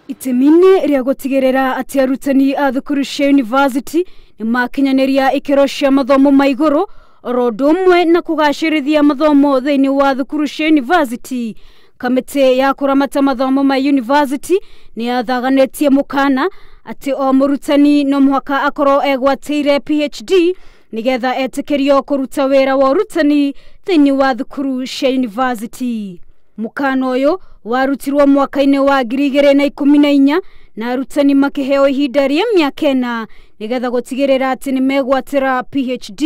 Itemi-inĩ rĩa gũtigĩrĩra atĩ arutani a thukuru cia university nĩ makinyanĩria ikĩro cia mathomo ma igũrũ oro ũndũ ũmwe na kũgacĩrithia mathomo thĩinĩ wa thukuru cia university. Kamĩtĩ ya kũramata mathomo ma university nĩ yathaganĩtie mũkana atĩ o mũrutani no mũhaka akorwo egwatĩire PhD nĩgetha etĩkĩrio kũruta wĩra wa ũrutani thĩinĩ wa thukuru cia university. Mũkana ũyũ warutirwo mwaka-inĩ wa 2014 na arutani makĩheo ihinda rĩa mĩaka 4 nĩgetha gũtigĩrĩra atĩ nĩ megwatĩra PhD.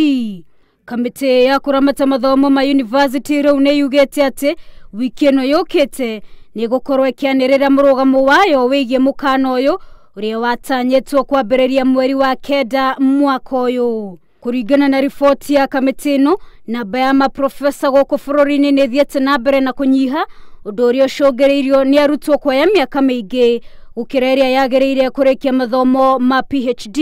Kamĩtĩ ya kũramata mathomo ma university rĩu nĩ yugĩte atĩ wiki ĩno yũkĩte nĩ ĩgũkorwo ĩkĩanĩrĩra mũrũgamo wayo wĩgiĩ mũkana ũyũ ũrĩa watanyĩtwo kwambĩrĩria mweri wa 9 mwaka ũyũ. Kũringana na riboti ya kamĩtĩ ĩno, namba ya maprofesa gũkũ bũrũri-inĩ nĩ ĩthiĩte na mbere na kũnyiha, ũndũ ũrĩa ũcũngĩrĩirio nĩ arutwo kuoya mĩaka mĩingĩ gũkĩra ĩrĩa yagĩrĩire kũrĩkia mathomo ma PhD.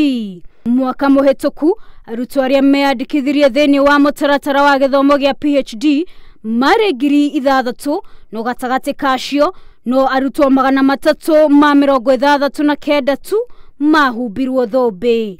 Mwaka mũhĩtũku, arutwo arĩa meyandĩkithirie thĩinĩ wa mũtaratara wa gĩthomo gĩa PhD marĩ 6,000, no gatagatĩ kacio no arutwo 369 tu mahumbirwo thũmbĩ.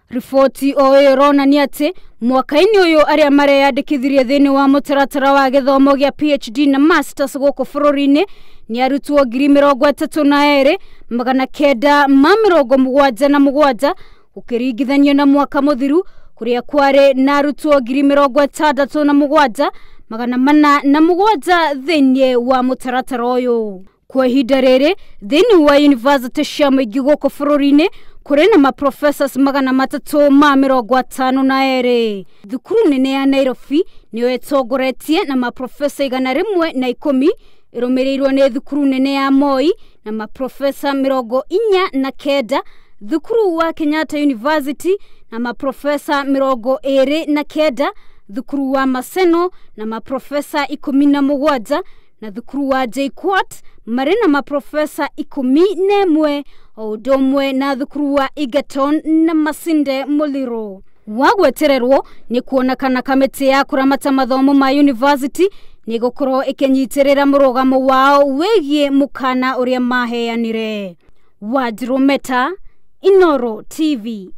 Riboti o ĩyo ĩronania atĩ mwaka-inĩ ũyũ arĩa mareyandĩkithirie thĩinĩ wa mũtaratara wa gĩthomo gĩa PhD na masters gũkũ bũrũri-inĩ nĩ arutwo 32,977 ũkĩringithanio na mwaka mũthiru kũrĩa kwarĩ na arutwo 67,407 thĩinĩ wa mũtaratara ũyũ. Kwa ihinda rĩrĩ thĩinĩ wa university cia mũingĩ gũkũ bũrũri-inĩ kũrĩ na maprofessors 352. Thukuru nene ya Nairobi nĩyo ĩtongoretie na maprofesa 110, ĩrũmĩrĩirwo nĩ thukuru nene ya Moi na maprofesa 49, thukuru wa Kenyatta University na maprofesa 29, thukuru wa Maseno na maprofesa 17, na thukuru wa JKUAT marĩ na maprofesa 11, o ũndũ ũmwe na thukuru wa Egerton na Masinde Muliro. Wagwetererwo nĩ kuona kana kamĩtĩ ya kũramata mathomo ma university nĩ ĩgũkorwo ĩkĩnyitĩrĩra mũrũgamo wao wĩgiĩ mũkana ũrĩa maheanire. Wanjirũ Meta, Inooro TV.